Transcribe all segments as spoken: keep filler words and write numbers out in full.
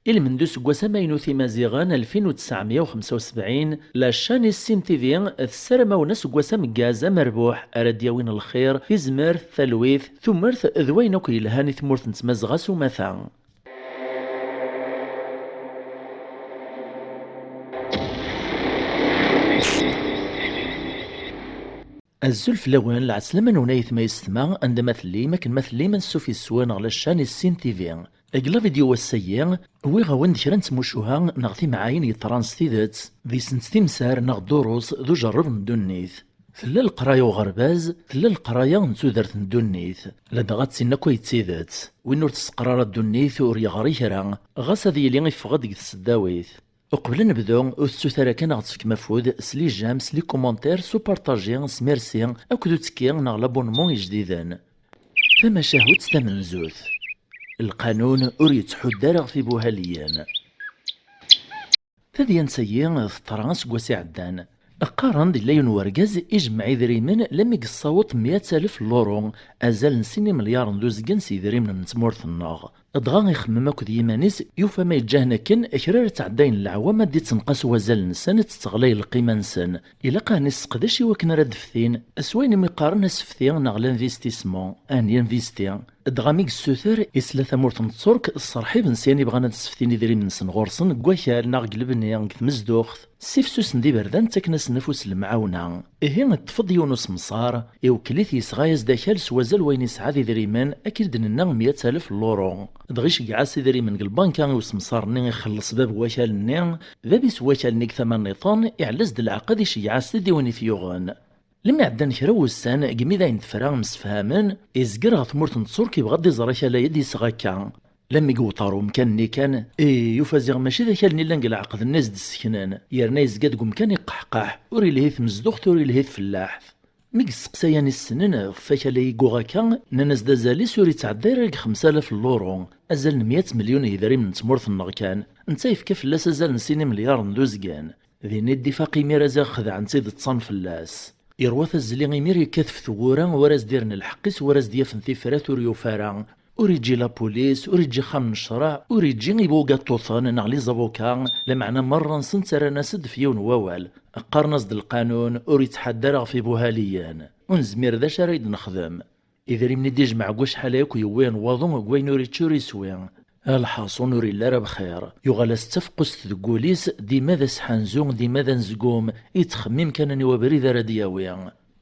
Ilmend useggas amaynut imaziɣen alfin u tesɛemya u xemsa u sebɛin, la chaîne Issin T V tessaram-awen aseggas ameggaz amerbuḥ ara d-yawin lxir, tizmert, talwit, tumert d wayen akk yelhan i tmurt n Tmazɣa s umata. Azul fell-awen, lɛeslama-nwen ay aytma yessetma, anda ma tellim, akken ma tellim, ansuf yes-wen ɣer la chaîne Issin T V. Deg la vidéo ass-agi, wwiɣ-awen-d kra n tmucuha neɣ timɛayin yeḍran s tidet, deg-sent timsar neɣ durus d ujerreb n ddunit. Tella leqraya uɣerbaz, tella leqraya n tudert n ddunit. Ladɣa d tin akk ay d tidet. Win ur tesseqrar ara ddunit ur yeɣri kra, ɣas ad yili iffeɣ-d deg tseddawit. Uqbel ad nebdu, ur tettut ara kan ad aɣ-d-tefkem afud s les j'aime, s les commentaires, s upartaji, s merci, akked uttekki neɣ l'abonnement ijdiden. Tamacahut tamenzut. Lqanun ur yettḥudd ara ɣef ibuhaliyen. Tadyant-agi teḍra aseggas iɛeddan. Qqaren-d yella yiwen wergaz ijemmeɛ idrimen lammi yessaweḍ meyya alef n luru, azal n sin imelyaren d uzgen s yidrimen n tmurt-nneɣ. Dɣa ixemmem akked yiman-is, yufa ma yeǧǧa-hen akken, kra ara ttɛeddayen leɛwam ad d-ittenqas wazal-nsen, ad tetteɣlay lqima-nsen. Ilaq ad nesseqdec i wakken ara d-ftin, s wayen imi qqaren asefti neɣ l'investissement, ɛni investi. Dɣa mi yessuter, isla tamurt n Tturk ṣṣerḥiben s yan ibɣan ad sseftin idrimen-nsen ɣur-sen deg wakal neɣ deg lebni, deg tmezduɣt. Ssifsusen d iberdan ttaken-asen afus n lemɛawna. Ihi, ṭṭef-d yiwen usemṣar, iwekkel-it yesɣa-yas-d akal s wazal wayen yesɛa d idrimen, akken i d-nenna meyya alef n luru. Dɣa iceggeɛ-as idrimen deg lbanka i usemṣar-nni, ixelleṣ bab n wakal-nni. Bab-is n wakal-nni deg tama nniḍen, iɛella-as-d leɛqed, iceggeɛ-as-t-id i win i t-yuɣen. Lemmi ɛeddan kra n wussan, deg imi d ayen tefra msefhamen, izger ɣer tmurt n Tturk, ibɣa ad d-iẓer akal-a i d-yesɣa akka. Lammi yewweḍ ɣer umkan-nni kan, ih, yufa ziɣ mačči d akal-nni llan deg leɛqed-nni i s-d-sseknen, yerna yezga deg umkan iqeḥqeḥ, ur yelhi i tmezduɣt, ur yelhi i tfellaḥt. Mi yesteqsa yan issnen ɣef wakal-a i yuɣ akka, nnan-as-d azal-is ur yettɛedday ara deg xemsa alaf n luru, azal n meyya melyun n yidrimen n tmurt-nneɣ kan, netta yefka fell-as azal n sin imelyaren d uzgen. Din i d-ifaq imir, a ziɣ xedɛen-t-id ṭṭsan fell-as. Yerwa tazzli imir yekkat f tewwura, war as-d-irren lḥeqq-is, war as-d-yafen tifrat ur yufi ara. Ur iǧǧi la police, ur iǧǧi axxam n ccreɛ, ur iǧǧi ibugaṭuten neɣ les avocats, lameɛna merra-nsen ttarran-as-d f yiwen wawal. Qqaren-as-d lqanun ur yettḥadda ara ɣef ibuhaliyen. Ur nezmir d acu ara d-nexdem. Idrimen i d-ijmeɛ deg wacḥal akk yewwi n waḍu deg wayen ur ičči ur iswi. Lḥaṣun ur yelli ara bxir. Yuɣal-as d tafeqqust deg wul-is, dima d asḥanzu, dima d anezgum, yettxemmim kan aniwa abrid ara d-yawi.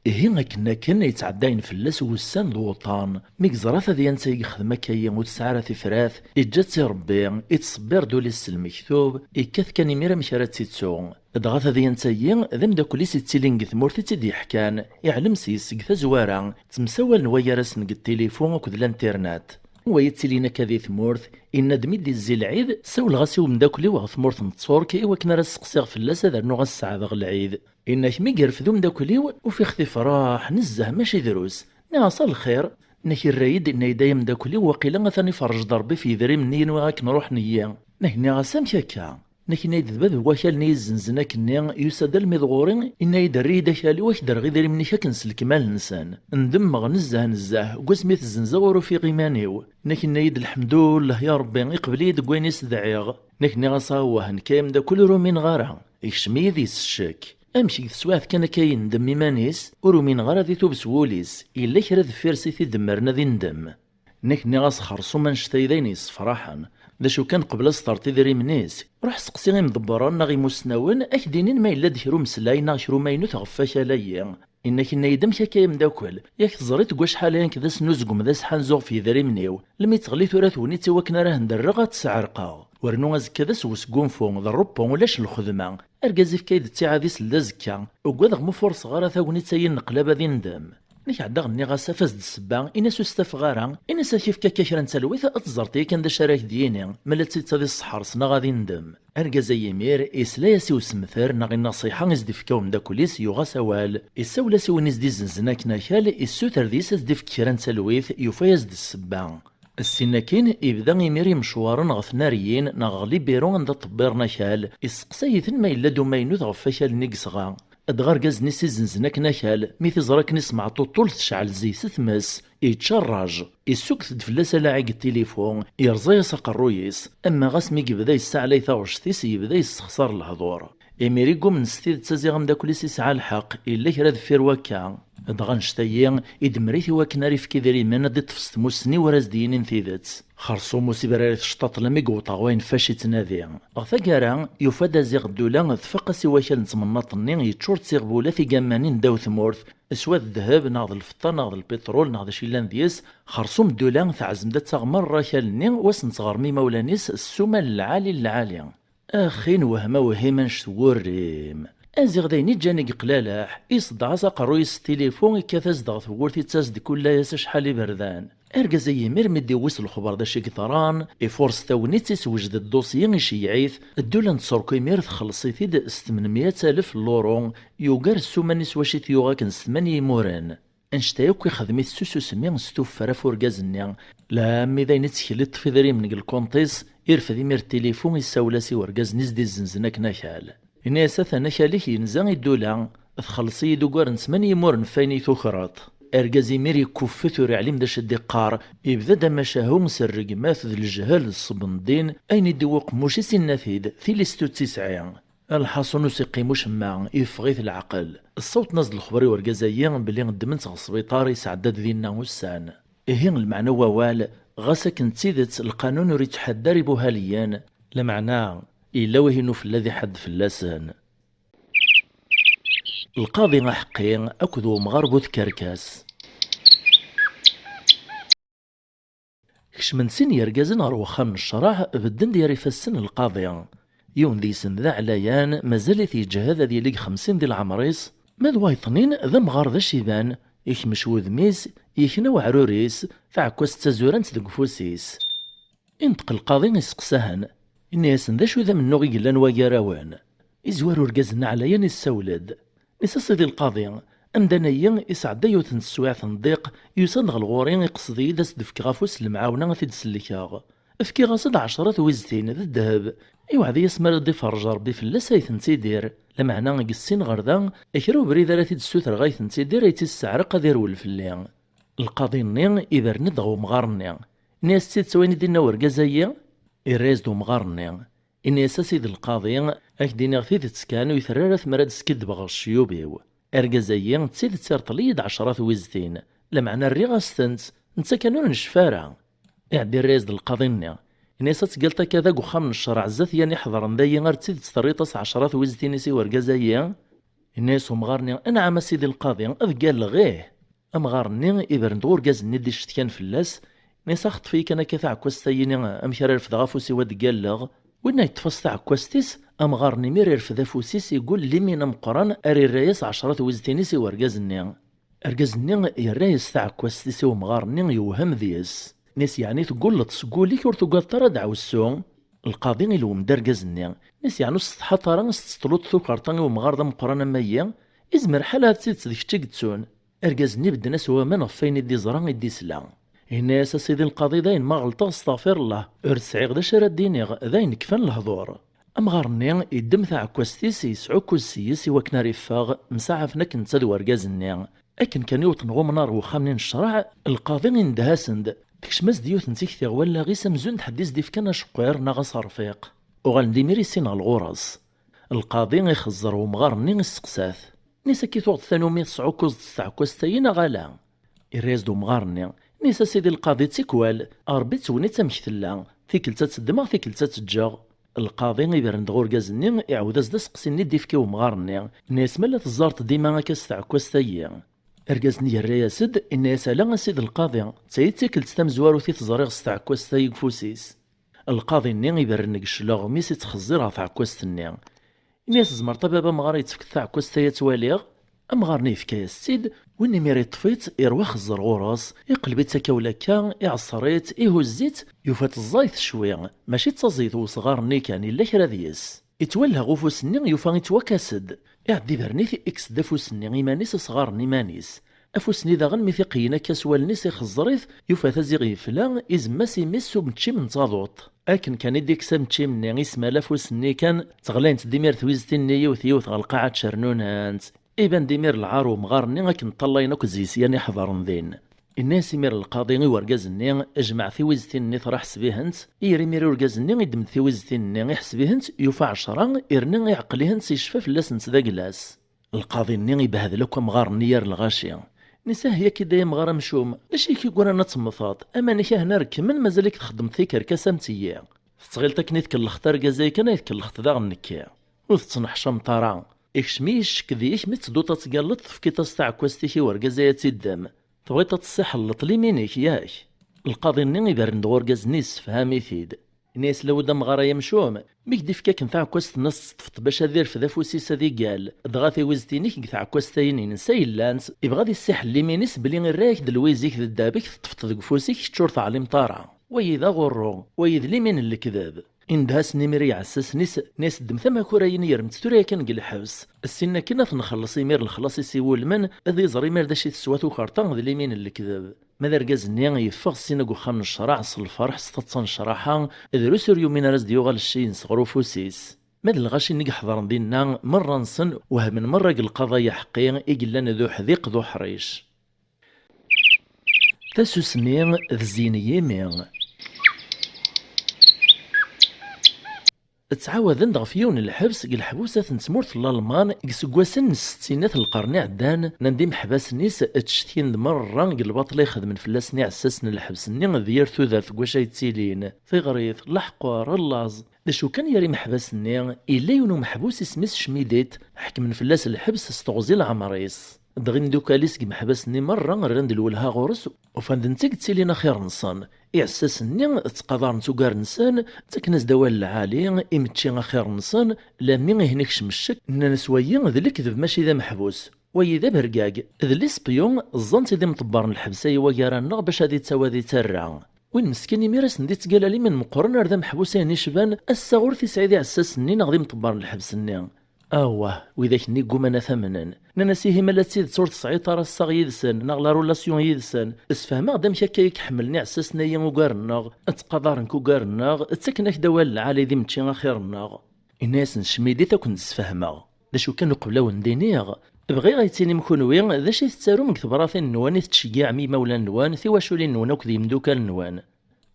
Ihi akken akken yettɛeddayen fell-as wussan d wuṭan. Mi yeẓra tadyant-a i yexdem akka-yi ur tesɛi ara tifrat, iǧǧa-tt i Rebbi, ittṣebbir-d ul-is s lmektub, ikkat kan imir amek ara tt-ittu. Dɣa tadyant-agi, d ameddakel-is yettilin deg tmurt i tt-id-yeḥkan, iɛlem s-yes deg tazwara, ttemsawalen waygar-asen deg tilifu akked l'internet. Wa yettilin akka di tmurt, yenna-d mi d-izzi lɛid, sawleɣ-as i umeddakel-iw ɣer tmurt n Tturk i wakken ara sseqsiɣ fell-as ad rnuɣ ad s-sseɛdeɣ lɛid. Inna-k mi yerfed umeddakel-iw, ufiɣ-t ifraḥ nezzeh mačči drus. Nniɣ-as a lxir. Inna-k irra-yi-d, inna-yi-d ay ameddakel-iw, waqila atan iferrej-d Rebbi f yedrimen-nni i nwiɣ akken ruḥen-iyi. Inna-k nniɣ-as amek akka? Inna-k inna-yi-d d bab n wakal-nni i izzenzen akkenni, yusa-d almi d ɣur-i, inna-yi-d err-iyi-d akal-iw ad k-d-rreɣ idrimen-ik akken s lekmal-nsen. Ndemmeɣ nezzeh nezzeh, deg wasmi i t-zzenzeɣ ur ufiɣ iman-iw. Inna-k inna-yi-d lḥemdullah ya Rebbi, iqbel-iyi-d deg wayen i s-dɛiɣ. Inna-k nniɣ-as awah, nekk ay ameddakel ur umineɣ ara. Ikcem-iyi deg-s ccek. Amek deg teswiɛt kan akka yendem iman-is, ur umineɣ ara ad itub s wul-is, yella kra deffir-s i t-idemmren ad indem. Nekk nniɣ-as xersum annect-a d ayen yessefraḥen, d acu kan qbel ad s-terreḍ idrimen-is, ruḥ seqsi imḍebbren neɣ imusnawen ad k-d-inin ma yella-d kra umeslay neɣ kra umaynut ɣef wakal-agi. Inna-k inna-yi-d amek akka ay ameddakel, yak teẓriḍ deg wacḥal aya nekk d asnuzgum d asḥanzu ɣef yedrimen-iw, lemmi teɣli tura tegnit i wakken ara hen-d-rreɣ ad tt-sɛerqeɣ. Wernu azekka d ass n wesgunfu, d ṛṛebbu, ulac lxedma. Argaz ifka-yi-d ttiɛad-is d azekka. Ugadeɣ ma ur furṣeɣ ara tagnit-ayi n leqlab ad indem. Nekk ɛeddaɣ nniɣ-as af-as-d ssebba, in-as ur stafeɣ ara, in-as ad k-ifk akka kra n talwit ad teẓreḍ yakan d acu ara ak-d-yini, ma la tt-ittaḍ i ṣṣeḥṛes neɣ ad indem. Argaz-a yimir, yesla-yas i usemter neɣ i nnaṣiḥa i s-d-ifka umeddakel-is, yuɣ-as awal. Issawel-as i win i s-d-izenzen akken akal, issuter deg-s ad s-d-ifk kra n talwit, yufa-yas-d ssebba. Ssin akkin, ibda imir imecwaren ɣer tnariyin neɣ ɣer libiru anda ṭebbiren akal, isteqsay-iten ma yella-d umaynut ɣef wakal-nni i yesɣa. Dɣa argaz-nni s-izenzen akken akal, mi t-iẓra akken ismeɛṭuṭul tecɛel zzit s tmes, yečča rraj. Issukket-d fell-as alaɛi deg tilifu, yerẓa-yas aqerruy-is, ama ɣas mi yebda yessaɛlay taɣect-is, yebda yessexṣar lehdur. Imir i yummen s tidet a ziɣ ameddakel-is isɛa lḥeqq, yella kra deffir wakka. Dɣa annect-ayi, idemmer-it i wakken ara ifk idrimen ad d-iṭṭef s tmussni ur as-d-yinin tidet. Xerṣum ur s-ibrar i tecṭaṭ almi yewweḍ ɣer wayen fac ittnadi. Ɣer taggara, yufa-d a ziɣ ddula tfaq-as i wakal n tmennaḍt-nni yeččur d tiɣbula tigammanin ddaw tmurt, swa d ddheb neɣ d lfeṭṭa neɣ d lpiṭrul neɣ d acu yellan deg-s, xerṣum ddula teɛzem-d ad taɣ merra akal-nni u ad sen-tɣer i yimawlan-is s ssuma n lɛali n lɛali. Axi n wehma wehim annect n wurrim. A ziɣ d ayen iǧǧan i yeqlaleḥ, iṣeddeɛ-as aqerruy-is s tilifu, ikkat-as-d ɣer tewwurt, ittas-d kul ass acḥal iberdan. Argaz-agi imir mi d-iwwi s lexber d acu i yeḍran, ifuṛes tagnit, isewjed ddusyi, iceyyeɛ-it, ddula n Tturku imir txelleṣ-it-id s tmenmya alef n luru, yugar ssuma-nni s wacu i t-yuɣ akken s tmanya imuren. Annect-a akk ixdem-it s ususmi, s tuffra ɣef urgaz-nni. Lammi d ayen ittkel iṭṭef idrimen deg lkunt-is, irfed imir tilifu, issawel-as i urgaz-nni s-d-izzenzen akken akal. Ini-as: "Atan akal-ik yenza i ddula, txelleṣ-iyi-d ugar n tmanya imuren ɣef wayen i tukreḍ." Argaz imir yekkuffet, ur iɛlim d acu i d-iqqar, ibda-d amacahu s rregmat d lejhel d ṣṣeb n ddin, ayen i d-iwwi uqemmuc-is inna-t-id, tilistu ur tt-isɛi. Lḥaṣun ur s-iqqim ucemma, yeffeɣ-it leɛqel. Ssawḍen-as-d lexber i urgaz-agi belli ddmen-t ɣer sbiṭar, yesɛedda-d dinna ussan. Ihi lmeɛna n wawal, ɣas akken d tidet lqanun ur yettḥadar ibuhaliyen, lameɛna yella wihin ufella ad iḥadd fell-asen. Lqaḍi aḥeqqi akked wemɣar bu tkerkas. Kecmen sin yergazen ɣer wexxam n ccṛeɛ, bedden-d gar ifassen n lqaḍi. Yiwen deg-sen d aɛlayan, mazal-it yeǧhed ad yili deg xemsin di leɛmer-is, ma d wayeḍnin d amɣar d aciban, ikmec wudem-is, yekna weɛrur-is, taɛekkazt d tazurant deg ufus-is. Inṭeq lqaḍi iseqsa-hen, inna-yasen: "D acu d amennuɣ i yellan wagi gar-awen?" Izwar urgaz-nni ɛlayan, issawel-d. Inna-as: "A sidi lqaḍi, amdan-ayi isɛedda yiwet n teswiɛt n ḍiq, yusa-d ɣer ɣur-i, iqsed-iyi-d ad s-d-fkeɣ afus n lemɛawna ad t-id-sellkeɣ. Fkiɣ-as-d ɛecra twiztin d ddheb, iweɛɛed-iyi-as mi ara d-iferrej Rebbi fell-as ad tent-idir, lameɛna deg sin ɣer da, kra ubrid ara t-id-ssutreɣ ad tent-idir, ad tt-isseɛreq ad irwel fell-i." Lqaḍi-nni ibren-d ɣer umɣar-nni. Inna-as: "D tidet wayen i d-inna urgaz-ayi?" Irra-yas-d umɣar-nni. Inna-yas: "A sidi lqaḍi, ad k-d-iniɣ tidet kan, ur yi-terri ara tmara ad skiddbeɣ ɣer cceyub-iw. Argaz-agi d tidet irṭel-iyi-d ɛecra twiztin, lameɛna rriɣ-as-tent, netta kan ur necfi ara." Iɛedda irra-yas-d lqaḍi-nni. Inna-yas: "Ad teggaled akka da deg uxxam n ccreɛ zdat yan iḥeḍren dayi, ar d tidet terriḍ-as ɛecra twiztin-is i urgaz-agi?" Inna-yas umɣar-nni: "Anɛam a sidi lqaḍi, ad ggalleɣ, ih." Amɣar-nni ibren-d ɣer urgaz-nni d-icetkan fell-as, inna-yas: "Xṭef-iyi kan akka taɛekkazt-ayi-nni, amek ara refdeɣ afus-iw ad ggalleɣ." Winna yeṭṭef-as taɛekkazt-is, amɣar-nni mi ara irfed afus-is, igul limin ameqqran, ara irra-yas ɛecra twiztin-is i urgaz-nni. Argaz-nni yerra-yas taɛekkazt-is i umɣar-nni, yewhem deg-s. Inna-yas: "Yeɛni teggulleḍ seg wul-ik, ur tugadeḍ ara ddeɛwessu?" Lqaḍi ilwem-d argaz-nni. Inna-yas: "Yeɛni ur tessetḥaḍ ara s teṭṭluḍ tukerḍa i umɣar d ameqqran am ayi? Izmer lḥal ahat d tidet d kečč i yettun." Argaz-nni bedden-as waman ɣef wayen i d-iẓra, i d-isla. Yenna-yas: "A sidi lqaḍi, dayen ma ɣelṭeɣ, steɣfir Llah, ur sɛiɣ d acu ara d-iniɣ, dayen kfan lehdur." Amɣar-nni iddem taɛekkazt-is, yesɛukkuz s-yes i wakken ara iffeɣ, msaɛafen akk netta d urgaz-nni. Akken kan i uṭen ɣumnar ɣer wexxam-nni n ccreɛ, lqaḍi indeh-asen-d, tekcem-as-d yiwet n tikti ɣer wallaɣ-is amzun d ḥedd i s-d-ifkan aceqqir neɣ aserfiq. Uɣalen-d imir i sin ɣer ɣur-s. Lqaḍi ixeẓẓer umɣar-nni, isteqsa-t. Inna-yas: "Akka i tuɣeḍ tanumi tesɛukkuẓeḍ s tɛekkazt-ayi neɣ ala?" Irra-yas-d umɣar-nni. Inna-yas: "A sidi lqaḍi, d tikwal, Ṛebbi ittewwen-itt amek tella, tikkelt ad tt-ddmeɣ, tikkelt ad tt-ǧǧeɣ." Lqaḍi ibren-d ɣer urgaz-nni, iɛawed-as-d aseqsi-nni i d-ifka i umɣar-nni. Inna-yas: "Ma la teẓẓareḍ dima akka s tɛekkazt-ayi?" Argaz-nni yerra-yas-d, inna-yas: "Ala a sidi lqaḍi, d tayi d tikkelt tamezwarut i t-ẓriɣ s tɛekkazt-ayi deg ufus-is." Lqaḍi-nni iberren deg cclaɣem-is, ittxeẓẓir ɣer tɛekkazt-nni. Ini-as: "Tzemreḍ a baba amɣar ad yi-tefkeḍ taɛekkazt-aya ad tt-waliɣ?" Amɣar-nni yefka-yas-tt-id, win imir iṭṭef-itt, irwa xeẓẓer ɣur-s, iqleb-itt akka u lakka, iɛṣer-itt, ihuzz-itt, yufa-tt ẓẓayet cwi, mačči d taẓeyt n usɣar-nni kan, yella kra deg-s. Ittwelleh ɣef ufus-nni, yufa ittwakas-d. Iɛedda ibren-it, ikkes-d afus-nni iman-is asɣar n iman-is. Afus-nni daɣen mi t-iqeyyen akka s wallen-is ixeẓẓer-it, yufa-t aziɣ yefla, izemma-s imi-s s umeččim n taḍuṭ. Akken kan i d-ikkes ameččim-nni, ismal afus-nni kan, ttɣlayent-d imir twiztin-nni yiwet yiwet ɣer lqaɛa ttcernunent. Iban-d imir lɛar umɣar-nni akken ṭṭallayen akk zzisyan iḥeḍren din. Inna-yas imir lqaḍi i urgaz-nni: "Jmeɛ tiwiztin-nni, truḥ ḥseb-ihent." Yer imir urgaz-nni iddem-d tiwiztin-nni, iḥseb-ihent, yufa ɛecra, irna iɛqel-ihent, icfa fell-asent d aglas. Lqaḍi-nni ibehdel akk amɣar-nni yer lɣaci. Nisa: "Hyak-id ay amɣar amcum, d acu i k-igran ad temmteḍ? Aman-ik ahna rekmen, mazal-ik txeddmeḍ tikerkas am tiyi. Tettɣileḍ akken i tkellext argaz-a kan ay tkellext daɣen nekki. Ur tettneḥcameḍ ara. Ikcem-iyi ccek deg-k mi tettedduḍ ad tgalleḍ, tefkiḍ-as taɛekkazt-ik i urgaz-a ad tt-iddem. Tebɣiḍ ad tessiḥelleḍ limin-ik, yak?" Lqaḍi-nni ibren-d ɣur-urgaz-nni, yessefham-it-id. Ini-as: "Lawed amɣar ay amcum, mi k-d-ifka akken taɛekkazt-nni ad teṭṭfeḍ bac ad irfed afus-is ad igal, dɣa tiwiztin-ik deg tɛekkazt-ayi-nni nsa yellant, ibɣa ad issiḥel limin-is belli irra-yak-d lwiz-ik d ddheb-ik teṭṭfeḍ deg ufus-ik, kečč ur teɛlimeḍ ara. Wayi d aɣurru, wayi d limin n lekdeb." Indeh-asen imir i iɛessasen-is, nni-as: "Ddmet amakura-yi-nni, yerremt tura yakan deg lḥebs. Ssin akken ad t-nxelleṣ imir lexlaṣ-is iwulmen, ad iẓer imir d acu i teswa tukerḍa d limin n lekdeb." Ma d argaz-nni yeffeɣ ssin deg uxxam n ccreɛ s lferḥ, s taḍsa n ccraḥa, drus ur yumin ara s-d-yuɣal cci-ines ɣer ufus-is. Ma d lɣaci-nni i iḥeḍren dinna, merra-nsen wehmen merra deg lqaḍa-ya aḥeqqi i yellan d uḥdiq d uḥric. Tasusmi d zzin n yimi. Ttɛawaden-d ɣef yiwen n lḥebs deg lḥebusat n tmurt n Lalman deg iseggasen n ssettinat n lqern iɛeddan, nnan-d imeḥbas-nni-s ttcetkin-d merra deg lbaṭel i xedmen fell-asen iɛessasen n lḥebs-nni d yir tudert deg wacu ay ttilin, tiɣrit, leḥqur, llaẓ. D acu kan, yer imeḥbas-nni, yella yiwen umeḥbus isem-is Cmidit, ḥekmen fell-as lḥebs s teɣzi leɛmer-is. Dɣa imeddukal-is deg imeḥbas-nni merra rran-d lwelha ɣur-s, ufan-d netta i yettilin axir-nsen. Iɛessasen-nni ttqadaren-t ugar-nsen, ttaken-as-d awal lɛali, imečči axir-nsen, lammi ihen ikcem ccek, nnan-as: "Wayi d lekdeb, mačči d ameḥbus. Wayi d abergag, d lispyun, ẓẓan-t-id imṭebber n lḥebs-ayi wagar-aneɣ bac ad ittawi ad ittarra." Win meskin imir asen-d-ittgalal imi meqqren ar d ameḥbus ayen icban, ass-a ɣur-t isɛi d iɛessasen-nni neɣ d imṭebber n lḥebs-nni. Awah, widak-nni gguman ad t-amnen. Nnan-as: "Ihi ma la d tidet ur tesɛiḍ ara assaɣ yid-sen neɣ la relation yid-sen, sefhem-aɣ-d amek akka i k-ḥemmlen iɛessasen-ayi ugar-nneɣ, ttqadaren-k ugar-nneɣ, ttaken-ak-d awal lɛali d imečči axir-nneɣ." Inna-yasen Cmidit: "Ad ken-d-sfehmeɣ. D acu kan, uqbel ad wen-d-iniɣ, bɣiɣ ad yi-d-tinim kunwi d acu i tettarum deg tebratin-nwen i tettceggiɛem imawlan-nwen, tiwaculin-nwen akked yimdukal-nwen."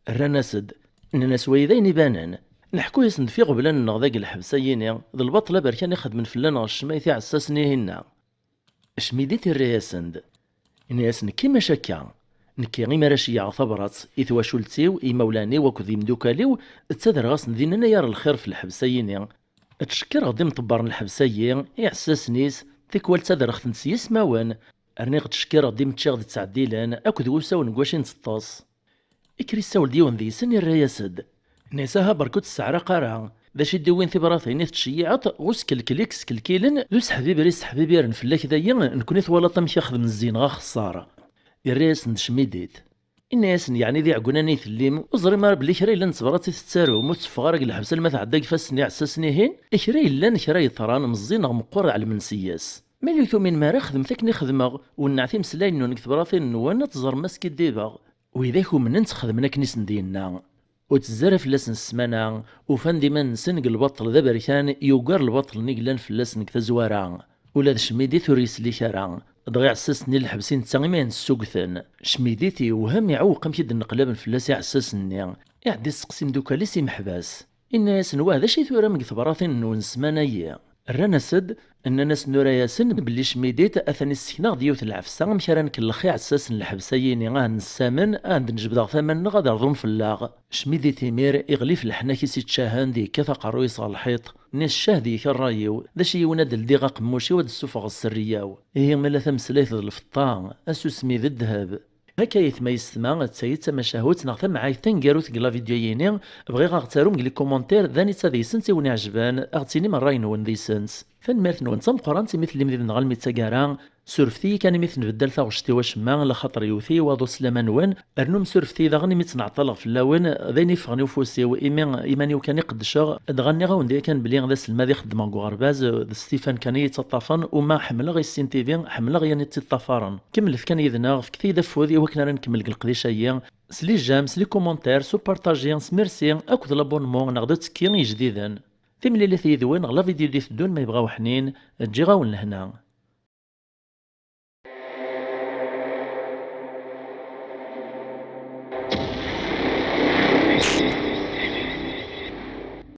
Rran-as-d, nnan-as: "Wayi d ayen ibanen. Neḥku-yasen-d f iɣeblan-nneɣ deg lḥebs-ayi-ni, d lbaṭel aberkan i xedmen fell-aneɣ ccmayt iɛessasen-ihinna." Cmidit irra-yasen-d, inna-yasen: "Nekki mačči akka. Nekki imi ara ceyyɛeɣ tabrat i twacult-iw, i yimawlan-iw akked yimdukal-iw, ttadreɣ-asen dinna ay ar lxir f lḥebs-ayi-ni. Ttcekkireɣ-d imṭebber n lḥebs-ayi, iɛessasen-is, tikwal ttadreɣ-ten s yismawen. Rniɣ ttcekkireɣ-d imečči ɣ-d-ttɛeddilen akked wusawen deg wacu i nteṭṭes." Ikker issawel-d yiwen deg-sen, irra-yas-d, nni-as: "Aha, berka ur tt-sseɛraq ara. D acu i d-iwin tibratin i tettceyyiɛeḍ? Ɣur-s kelkel i yeskelkilen, d useḥbiber i sseḥbibiren fell-ak dayi, nekkni twalaḍ amek i xedmen zzin-ɣ axeṣṣar." Irra-yasen-d Cmidit, inna-yasen: "Yeɛni d iɛeggunan i tellim? Ur teẓrim ara belli kra yellan d tebrat i tettarum, ur teffeɣ ara deg lḥebs alma tɛedda deg ifassen n iɛessasen-ihin? Kra yellan, kra yeḍran, meẓẓi neɣ meqqer, ɛelmen s-yes. Ma ur tuminem ara, xedmet akken i xedmeɣ, wenneɛt imeslayen-nwen deg tebratin-nwen, ad teẓrem ma skiddibeɣ." Widak umnen-tt xedmen akken i sen-d-yenna. Ur tezzi ara fell-asen ssmana, ufan-d iman-nsen deg lbaṭel d aberkan yugar lbaṭel-nni yellan fell-asen deg tazwara. Ula d Cmidit ur yeslik ara, dɣa iɛessasen-nni n lḥebs i netta imi ay nessugten. Cmidit yewhem, iɛewweq amek i d-nneqlaben fell-as iɛessasen-nni. Iɛedda isteqsi imdukal-is imeḥbas. Inna-yasen: "Wah, d acu i turam deg tebratin-nwen ssmana-yi?" Rran-as-d, nnan-as, nura-yasen belli Cmidit atan issekna-ɣ-d yiwet n lɛefsa, amek ara nkellex iɛessasen n lḥebs-ayi-ni, ah nessamen, ah d-nejbed-aɣ tama-nneɣ ad rḍun fell-aɣ. Cmidit imir iɣli f leḥnak-is ittcahen, d yekkat aqerruy-is ɣer lḥiṭ, nni-as: "Ccah deg-k a ṛṛay-iw, d acu yiwen ad d-ldiɣ aqemmuc-iw ad d-ssufɣeɣ sserriya-w? Ihi ma la tameslayt d lfeṭṭa, asusmi d ddheb." Akka ayetma yessetma, d tayi d tamacahut neɣ tamɛayt taneggarut deg la vidéo-yini, bɣiɣ a ɣ-tarum deg les commentaires d anita deg-sent i wen-iɛejben, a ɣ-tinim ṛṛay-nwen deg-sent. Tanemmirt-nwen d tameqqrant imi tellim did-neɣ almi d taggara, Surfet-iyi kan imi tenbeddal taɣect-iw acemma, laxaṭer yewwet-iyi waḍu s laman-nwen, rnum surfet-iyi daɣen imi ttneɛṭaleɣ fell-awen, d ayen yeffɣen i ufus-iw, imi iman-iw kan i qeddceɣ, dɣa nniɣ-awen-d yakan belli d aselmad i xeddmeɣ deg uɣerbaz, d Stéphane kan i yi-ttaṭṭafen, uma ḥemmleɣ Issin T V, ḥemmleɣ yan i tt-iṭṭafaren. Kemmlet kan yid-neɣ, fket-iyi-d afud i wakken ara nkemmel deg leqdic-agi, s les j'aime, s les commentaires, s upartaji, s merci, akked l'abonnement neɣ d attekki i yejdiden. Timlilit yid-wen ɣer la vidéo d-iteddun ma yebɣa uḥnin, ǧǧiɣ-awen lehna.